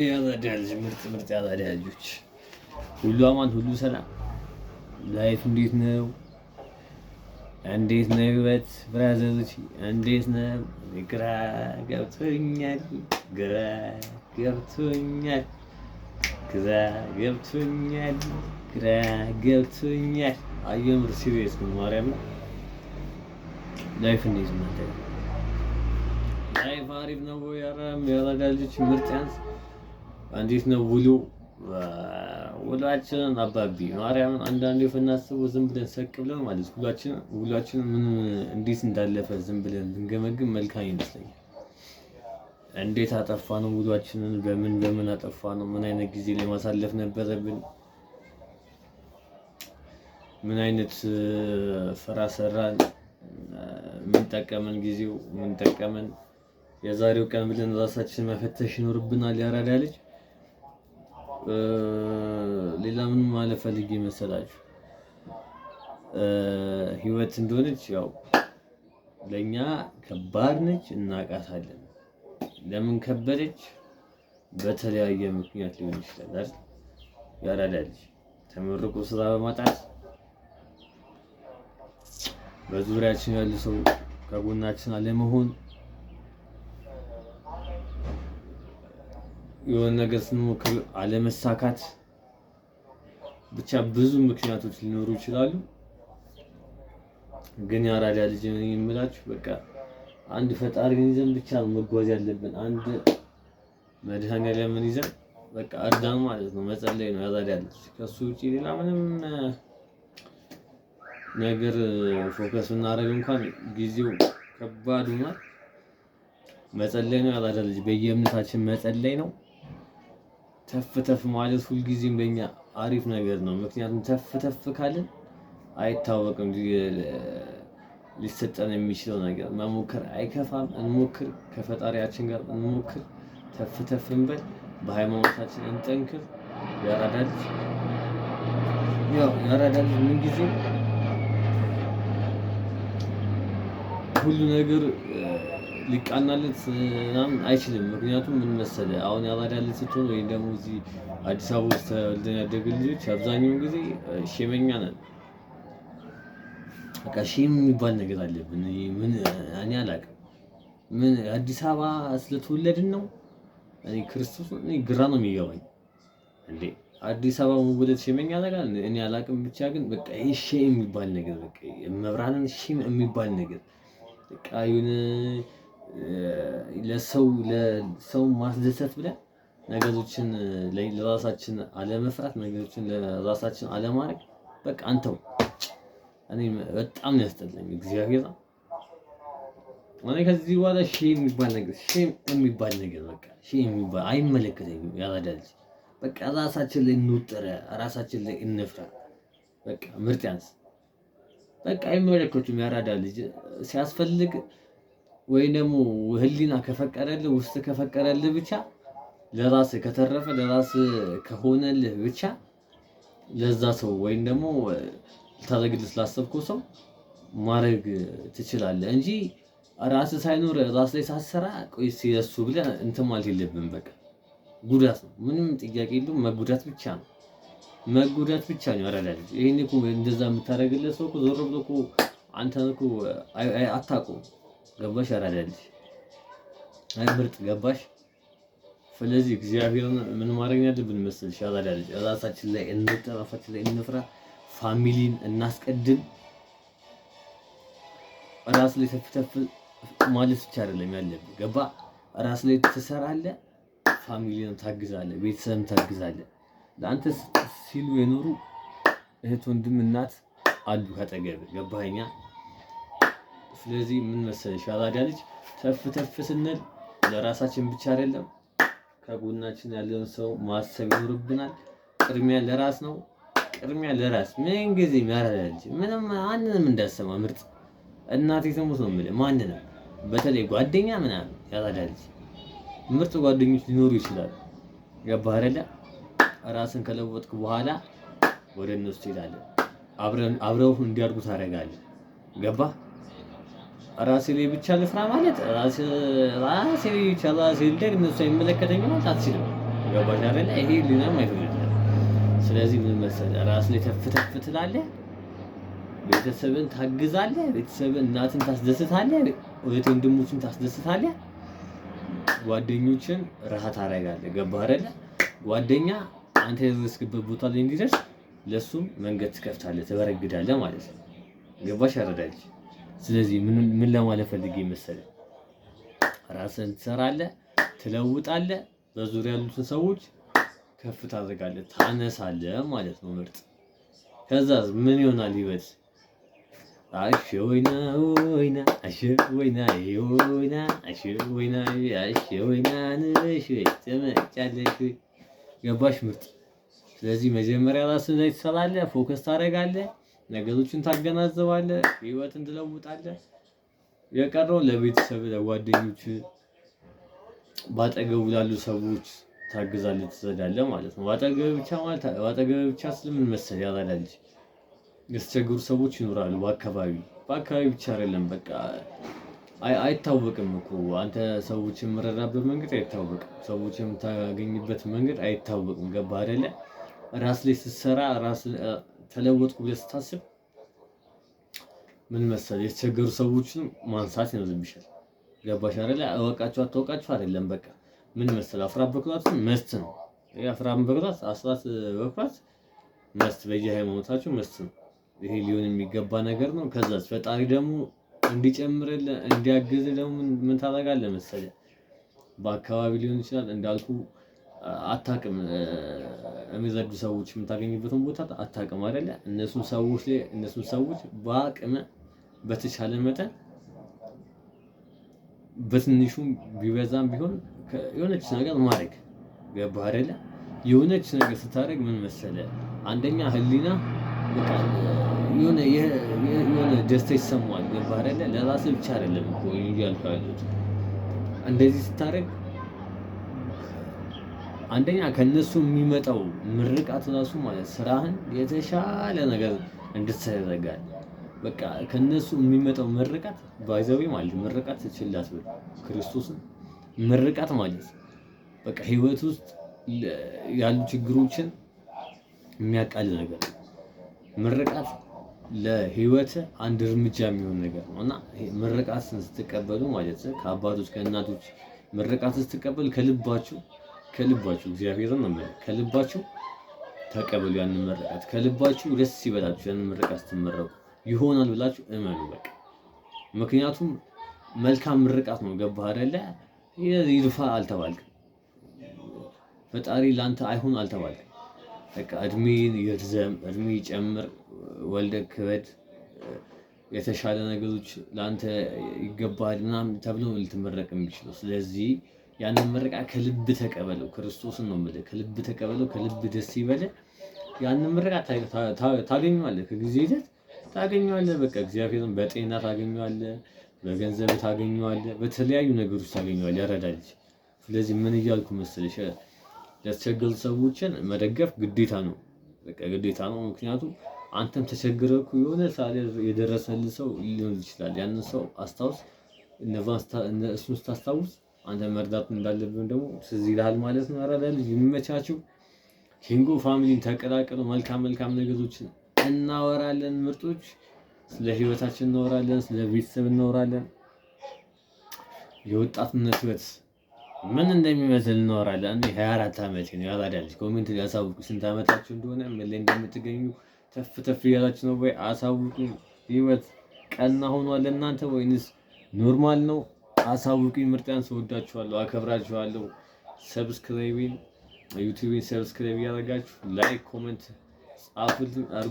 ያራዳ ልጅ ምርጥ ምርጥ ያራዳ ልጆች፣ ሁሉ አማን፣ ሁሉ ሰላም። Life እንዴት ነው? እንዴት ነው ህይወት? Brother ኦች እንዴት ነው? ግራ ገብቶኛል፣ ግራ ገብቶኛል፣ ግራ ገብቶኛል፣ ግራ ገብቶኛል። አየምር serious ነው። ማርያም፣ life እንዴት ነው? Life አሪፍ ነው ወይ? ኧረ ያራዳ ልጆች ምርጥ ያንስ እንዴት ነው ውሎ? ውሏችንን አባቢ ማርያምን አንዳንዴ ስናስበው ዝም ብለን ሰቅ ብለን ማለት ውሏችን ምን እንዴት እንዳለፈ ዝም ብለን ብንገመግም መልካም ይመስለኛል። እንዴት አጠፋ ነው ውሏችንን? በምን በምን አጠፋ ነው? ምን አይነት ጊዜ ላይ ማሳለፍ ነበረብን? ምን አይነት ስራ ሰራን? ምን ጠቀመን ጊዜው? ምን ጠቀመን የዛሬው ቀን ብለን ራሳችንን መፈተሽ ይኖርብናል። ያራዳ ልጅ፣ ሌላ ምን ማለት ፈልጌ መሰላችሁ? ህይወት እንደሆነች ያው ለኛ ከባድ ነች፣ እናውቃታለን። ለምን ከበደች? በተለያየ ምክንያት ሊሆን ይችላል አይደል? ያራዳ ልጅ፣ ተመርቆ ስራ በማጣት፣ በዙሪያችን ያሉ ሰው ከጎናችን አለመሆን፣ የሆነ ነገር ስንሞክር አለመሳካት፣ ብቻ ብዙ ምክንያቶች ሊኖሩ ይችላሉ። ግን የአራዳ ልጅ የምላችሁ በቃ አንድ ፈጣሪን ይዘን ብቻ ነው መጓዝ ያለብን። አንድ መድኃኔዓለምን ይዘን በቃ እርዳን ማለት ነው፣ መጸለይ ነው ያራዳ ልጅ። ከሱ ውጪ ሌላ ምንም ነገር focus ብናደርግ እንኳን ጊዜው ከባድ ሆኗል። መጸለይ ነው ያራዳ ልጅ፣ በየእምነታችን መጸለይ ነው። ተፍ ተፍ ማለት ሁልጊዜም ለኛ አሪፍ ነገር ነው። ምክንያቱም ተፍ ተፍ ካልን አይታወቅም ሊሰጠን የሚችለው ነገር። መሞከር አይከፋም። እንሞክር፣ ከፈጣሪያችን ጋር እንሞክር፣ ተፍ ተፍ እንበል፣ በሃይማኖታችን እንጠንክር። ያራዳ ልጅ፣ ያው ያራዳ ልጅ ምንጊዜም ሁሉ ነገር ሊቃናለት ምናምን አይችልም። ምክንያቱም ምን መሰለህ፣ አሁን ያራዳ ልጅ ስትሆን ወይም ደግሞ እዚህ አዲስ አበባ ውስጥ ተወልደን ያደግን ልጆች አብዛኛውን ጊዜ ሼመኛ ነን። በቃ shame የሚባል ነገር አለብን። ምን እኔ አላውቅም። ምን አዲስ አበባ ስለተወለድን ነው? እኔ ክርስቶስ እኔ ግራ ነው የሚገባኝ። እንዴ፣ አዲስ አበባ መወለድ ሼመኛ ያደርጋል? እኔ አላውቅም። ብቻ ግን በቃ ይሄ shame የሚባል ነገር፣ በቃ መብራንን shame የሚባል ነገር፣ በቃ የሆነ ለሰው ማስደሰት ብለን ነገሮችን ለራሳችን አለመፍራት፣ ነገሮችን ለራሳችን አለማድረግ፣ በቃ አንተው እኔ በጣም ነው ያስጠላኝ። እግዚአብሔር፣ እኔ ከዚህ በኋላ shame የሚባል ነገር፣ shame የሚባል ነገር፣ በቃ shame የሚባል አይመለከተኝም። ያራዳ ልጅ፣ በቃ ራሳችን ላይ እንውጠረ፣ ራሳችን ላይ እንፍራ። በቃ ምርጥ ያንስ በቃ አይመለከቱም። ያራዳ ልጅ፣ ሲያስፈልግ ወይ ደግሞ ህሊና ከፈቀደልህ፣ ውስጥ ከፈቀደልህ ብቻ፣ ለራስህ ከተረፈ፣ ለራስህ ከሆነልህ ብቻ ለዛ ሰው ወይም ደግሞ ልታደርግልህ ስላሰብከው ሰው ማድረግ ትችላለህ እንጂ ራስህ ሳይኖር፣ ራስ ላይ ሳትሰራ ቆይ ለሱ ብለህ እንትን ማለት የለብህም። በቃ ጉዳት ነው፣ ምንም ጥያቄ የለውም። መጉዳት ብቻ ነው፣ መጉዳት ብቻ ነው። ያራዳ ልጅ፣ ይሄን እኮ እንደዛ የምታደርግለት ሰው እኮ ዞር ብሎ እኮ አንተን እኮ አታውቀውም። ገባሽ? ያራዳ ልጅ፣ አይ ምርጥ ገባሽ? ስለዚህ እግዚአብሔርን ምን ማድረግ ያለብን መሰልሽ? ያራዳ ልጅ፣ ራሳችን ላይ እንጥር፣ ራሳችን ላይ እንፍራ፣ family ን እናስቀድም። ራስ ላይ ተፍ ተፍ ማለት ብቻ አይደለም ያለብህ፣ ገባ? ራስ ላይ ትሰራለህ፣ family ን ታግዛለህ፣ ቤተሰብን ታግዛለህ። ለአንተ ሲሉ የኖሩ እህት፣ ወንድም፣ እናት አሉ ካጠገብህ፣ ገባኸኛ? ስለዚህ ምን መሰለሽ ያራዳ ልጅ፣ ተፍ ተፍ ስንል ለራሳችን ብቻ አይደለም፣ ከጎናችን ያለውን ሰው ማሰብ ይኖርብናል። ቅድሚያ ለራስ ነው። ቅድሚያ ለራስ ምን ጊዜ። ያራዳ ልጅ፣ ምንም ማንንም እንዳሰማ ምርጥ፣ እናቴ ትሙት ነው የምልህ። ማንንም በተለይ ጓደኛ ምናምን፣ ያራዳ ልጅ፣ ምርጥ ጓደኞች ሊኖሩ ይችላሉ። ገባህ አይደለ? ራስን ከለወጥክ በኋላ ወደ እነሱ ትሄዳለህ። አብረው እንዲያድጉ ታደርጋለህ። ገባህ? ራሴ ላይ ብቻ ልፍራ ማለት፣ ራሴ ላይ ብቻ ራሴ ልደግ፣ እነሱ አይመለከተኝም ማለት አትችልም። ገባሽ አይደለ? ይሄ ህሊናም አይፈቅድልህም። ስለዚህ ምን መሰለህ፣ ራስ ላይ ተፍ ተፍ ትላለህ፣ ቤተሰብን ታግዛለህ፣ ቤተሰብን እናትን ታስደስታለህ፣ እህት ወንድሞችን ታስደስታለህ፣ ጓደኞችን ረሃ ታደርጋለህ። ገባህ አይደለ? ጓደኛ አንተ የደረስክበት ቦታ ላይ እንዲደርስ ለሱም መንገድ ትከፍታለህ፣ ትበረግዳለህ ማለት ነው። ገባሽ? ያረዳልሽ። ስለዚህ ምን ለማለት ፈልጌ መሰለህ፣ ራስህን ትሰራለህ፣ ትለውጣለህ፣ በዙሪያ ያሉትን ሰዎች ከፍ ታደርጋለህ፣ ታነሳለህ ማለት ነው። ምርጥ። ከዛስ ምን ይሆናል ህይወት? አሸ ወይና ወይና አሸ ወይና ወይና አሸ ወይና አሸ ወይና ነሽ ወይ ትመጫለሽ ወይ? ገባሽ? ምርጥ። ስለዚህ መጀመሪያ ራስህ ላይ ትሰራለህ፣ focus ታደርጋለህ፣ ነገሮችን ታገናዘባለህ፣ ህይወትን ትለውጣለህ። የቀረው ለቤተሰብ፣ ለጓደኞች፣ ባጠገቡ ላሉ ሰዎች ታግዛለህ፣ ትረዳለህ ማለት ነው። ባጠገብ ብቻ ማለት ባጠገብ ብቻ ስለምን መሰለህ ያራዳ ልጅ የተቸገሩ ሰዎች ይኖራሉ። በአካባቢ ብቻ አይደለም፣ በቃ አይታወቅም እኮ አንተ ሰዎች የምረዳበት መንገድ አይታወቅም። ሰዎች የምታገኝበት መንገድ አይታወቅም። ገባህ አይደለ? ራስ ላይ ስትሰራ፣ ራስ ተለወጥኩ ብለህ ስታስብ ምን መሰለህ የተቸገሩ ሰዎችን ማንሳት ይኖርብሻል። ገባሽ አይደለ? እወቃችሁ አታወቃችሁ አይደለም፣ በቃ ምን መሰለህ አስራት በኩራት must ነው። ይሄ አስራት በኩራት፣ አስራት በኩራት must፣ በየሃይማኖታችሁ must ነው። ይሄ ሊሆን የሚገባ ነገር ነው። ከዛስ ፈጣሪ ደግሞ እንዲጨምርልህ እንዲያግዝህ ደግሞ ምን ታደርጋለህ መሰለህ? በአካባቢ ሊሆን ይችላል፣ እንዳልኩ አታውቅም፣ የሚረዱ ሰዎች የምታገኝበትን ቦታ አታውቅም አይደለ? እነሱን ሰዎች ላይ እነሱን ሰዎች በአቅም በተቻለ መጠን በትንሹም ቢበዛም ቢሆን የሆነች ነገር ማድረግ። ገባህ አይደለ? የሆነች ነገር ስታደርግ ምን መሰለህ፣ አንደኛ ህሊና በቃ የሆነ ደስታ ይሰማዋል። ገባህ አይደለ? ለራስህ ብቻ አይደለም እኮ እያልኩ ያለሁት። እንደዚህ ስታደርግ አንደኛ ከነሱ የሚመጣው ምርቃት ራሱ ማለት ስራህን የተሻለ ነገር እንድትሰራ ያደርጋል። በቃ ከነሱ የሚመጣው ምርቃት by the way ማለት ምርቃት ችላ አትበል፣ ክርስቶስን ምርቃት ማለት በቃ ህይወት ውስጥ ያሉ ችግሮችን የሚያቃልል ነገር ነው። ምርቃት ለህይወት አንድ እርምጃ የሚሆን ነገር ነው። እና ምርቃት ስትቀበሉ ማለት ከአባቶች፣ ከእናቶች ምርቃት ስትቀበሉ ከልባችሁ፣ ከልባችሁ፣ እግዚአብሔርን ነው የምልህ፣ ከልባችሁ ተቀበሉ ያንን ምርቃት። ከልባችሁ ደስ ይበላችሁ ያንን ምርቃት ስትመረቁ፣ ይሆናል ብላችሁ እመኑ በቃ። ምክንያቱም መልካም ምርቃት ነው። ገባህ አይደለ? ይድፋ አልተባልክም። ፈጣሪ ላንተ አይሁን አልተባልክም። በቃ እድሜን ይርዘም፣ እድሜ ይጨምር፣ ወልደ ክበድ፣ የተሻለ ነገሮች ለአንተ ይገባል ምናምን ተብሎ ልትመረቅ የሚችለው። ስለዚህ ያንን ምርቃት ከልብ ተቀበለው። ክርስቶስን ነው የምልህ፣ ከልብ ተቀበለው፣ ከልብ ደስ ይበልህ። ያንን ምርቃት ታገኘዋለህ፣ ከጊዜ ሂደት ታገኘዋለህ። በቃ እግዚአብሔርን በጤና ታገኘዋለህ፣ በገንዘብ ታገኘዋለህ፣ በተለያዩ ነገሮች ታገኘዋለህ። ያረዳ ልጅ። ስለዚህ ምን እያልኩ መሰለሽ፣ ለተቸገሩ ሰዎችን መደገፍ ግዴታ ነው። በቃ ግዴታ ነው። ምክንያቱም አንተም ተቸግረህ እኮ የሆነ ሰዓት የደረሰልህ ሰው ሊኖር ይችላል። ያንን ሰው አስታውስ። እሱን ስታስታውስ አንተ መርዳት እንዳለብን ደግሞ ትዝ ይልሃል ማለት ነው። ያራዳ ልጅ የሚመቻችው ኪንጎ family ን ተቀላቀሉ። መልካም መልካም ነገሮችን እናወራለን። ምርጦች፣ ስለ ህይወታችን እናወራለን፣ ስለ ቤተሰብ እናወራለን። የወጣትነት ህይወት ምን እንደሚመስል እናወራለን። እኔ 24 ዓመቴ ነው። ያራዳ ልጅ comment ላይ አሳውቁ ስንት ዓመታችሁ እንደሆነ፣ ምን ላይ እንደምትገኙ፣ ተፍ ተፍ እያላችሁ ነው ወይ አሳውቁኝ። ህይወት ቀና ሆኗል ለእናንተ ወይንስ normal ነው? አሳውቁኝ። ምርጥያን ሰወዳችኋለሁ፣ አከብራችኋለሁ። Subscribe ን፣ ዩቲዩብን subscribe እያደረጋችሁ like፣ comment ጻፉልኝ አድርጉ።